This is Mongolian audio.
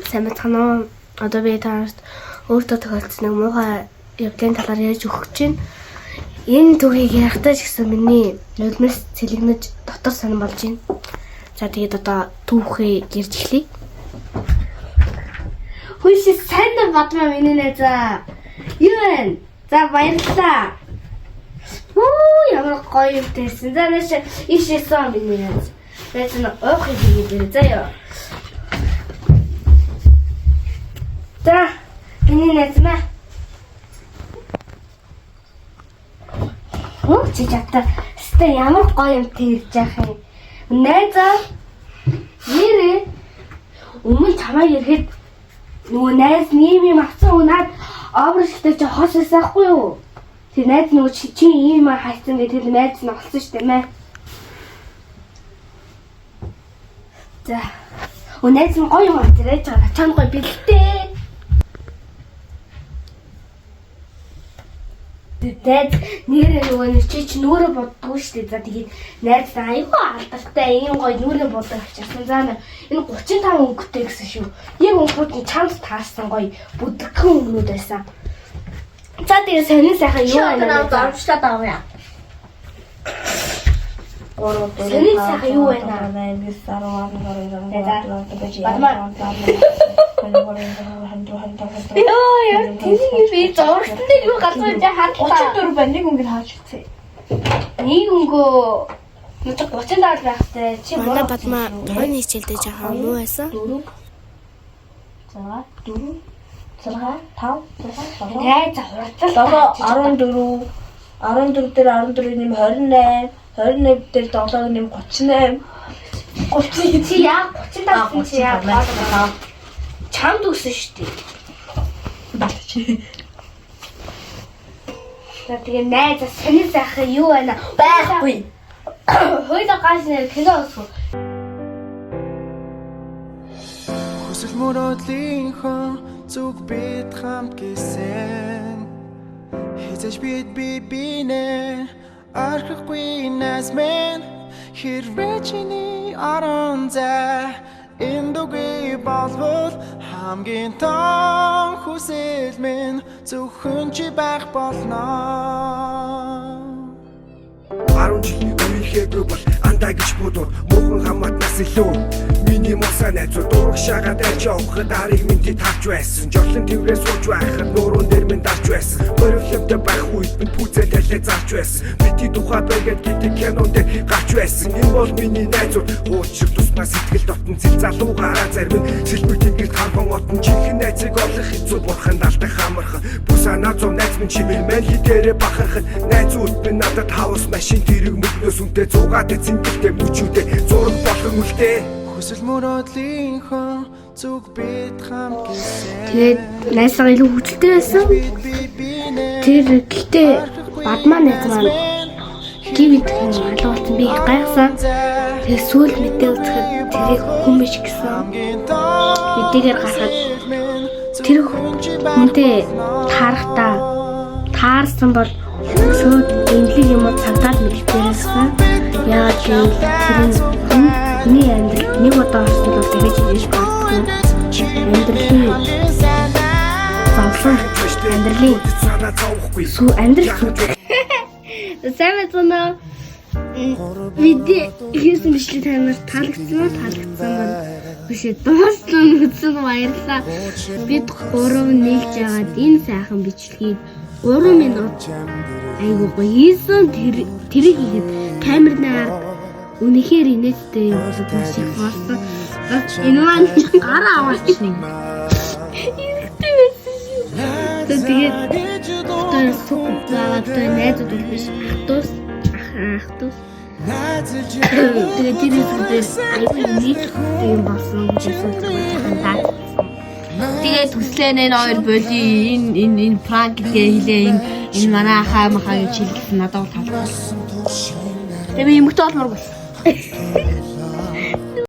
Сайн байцгаана уу? Одоо би та нарт өөртөө тохиолдсон нэг муухай явдлын талаар ярьж өгөх гэж байна. Энэ түүхийг ярихдаа ч гэсэн миний нулимс цэлэгнэж дотор сонин болж байна. За, тэгээд одоо түүхээ ярьж эхлэе. Хүйш, сайн бадмаа миний найзаа. Юу вэ? За, баярлалаа. Үу, ямар гоё юм тэрсэн. За, нааш ийшээсэн миний найз. Найз нь уух юм хийгээд. За ёо. За, миний найз маа. Үу, чи чатаа. Өстой ямар гоё юм тэрж яах юм. Найзаа, нэрээ өмнө чамайг ирэхэд нөгөө найз нэм юм авсан уу, наад обралтай чи хос байсан хгүй юу? Тэр найз нөгөө чи ийм юм хайцсан гэх тэр найз нь олсон шүү дээ мэ. За. Өө, найз нь гоё юм авчирэж байгаа. Чам гоё бэлтээ. Найз нэрээ нөгөө нэг чи нүрэ боддгоо шүү дээ. За, тэгээд найз айгүй алдартай ийм гоё нүрэ бодог авчирсан. За, энэ 35 өнгөтэй гэсэн шүү. Яг өнгөд нь чамд таарсан гоё бүдгхэн өнгөнүүд байсан. За, тэгээд сонин сайхан юу Чи одоо байна? намайг оромжлоод байгаа юм яа? 3 4 Сонин сайхан юу байна? 8 9 10 11 12 Бадмаа. 13 14 Йоо, яа, тэнийг би зурган дээр юу галзуу чи харлаа. 34 байна. Нэг өнгө хааж үзье. Нэг өнгөө нүд 37 байх хэрэгтэй. Чи Манай Бадмаа тухайн хичээлдээ жоохон муу байсан. 4 6 4 6 5 6 7 Найз хурдлаа. 7 14 14 дээр 14 нэм 28 28 дээр 7 нэм 38 30 чи яа 35 чи яа чамд өгсөн шүү дээ. Чи За, тэгээ найз сонин сайхан юу байна? Байхгүй. Хоёулаа гаш нэр кино үзэх. Хүсэл мөрөөдлийнхөө зүг бид хамт гисэн. Хизээж бид би бинэ архихгүй найз минь. Хэрвээ чиний орон зай эндүгэ болвол хамгийн том хүсэл минь зөвхөн чи байх болно. 10 жил үеийнхээгүй бол андаа гэж бодвол муухан хамаатнаас илүү миний муусаа найзууд урагшаагаад альж явахад арыг минь тэд харж байсан. Жорлон тэврээ сууж байхад нуруун дээр минь дарж байсан. Боривловтой байх үед минь пүүзээ талиа зарж байсан. Бити тухай байгаад гэдэг кинон дээр гарч байсан. Энэ бол миний найзууд хуучир тусмаа сэтгэл дотн зэл залуугаараа зарим нь сэлбэг тэнгэрт харван отон. Жинхэнэ найзыг олох хэцүү, бурханд алдах амархан. Бүх санаа зов найз минь чимээ мэн хідээрээ бахархан. Найзууд минь надад хаус машин тэрэг мөнгнөөс үнэтэй зугаад цэнгэлтэй мөчүүдээ зураг болгон үлдээ. Хүсэл мөрөөдлийнхөө зүг бид хамт гисэн. Тэгээд найзтайгаа илүү хөвгөлтэй байсан. Бид би бинэ Тэр гэхдээ Бадмаа найз маань гівт юм алга болсон. Би их гайхсан. Тэгээд сүүл мэдээ үзэхэд тэрийг хүн биш гэсэн. Мэдээгээр гарахад тэр хүнтэй таарахтаа таарсан бол шууд эмнэлэг юм уу цагдаад мэдэрсэн. Яагаад гэвэл тэр нь хүн хүний амьдрал нэг удаа орсон бол дахиж ирж бардаггүй. Амьдралын зовлон, амьдралын санаа зовхгүй сүү амьдрал сүү. Сайн байцгаана уу? Видео хийсэн бичлэг та нарт таалагдсан уу? Таалагдсан бол биш дуустал нь үзсэн баярлалаа. Бид гурав нийлж яагаад энэ сайхан бичлэгийг 3 минут айгуу гоё хийсэн. Тэр тэрийг хийхэд камерны ард үнэхээр инээдтэй юм болоод маш их болсон. Бас энэ маань гараа аваач нэг. Инээдтэй байсан шүү. За, тэгээд одоо суг заагаад одоо найзууд бол биш, ах дүүс ах ах дүүс. Тэгээд тэр хэсэгдээс айгүй инээдтэй юм болсон гэж үзсэн таалагдсан. Тэгээд төслөө энэ хоёр боли энэ энэ энэ prank гэдгээ хэлээ, энэ энэ манай ахаа махаа гэж хэлсэн, надад бол таалагдсан. Тэгээ би эмэгтэй болмоор болсон.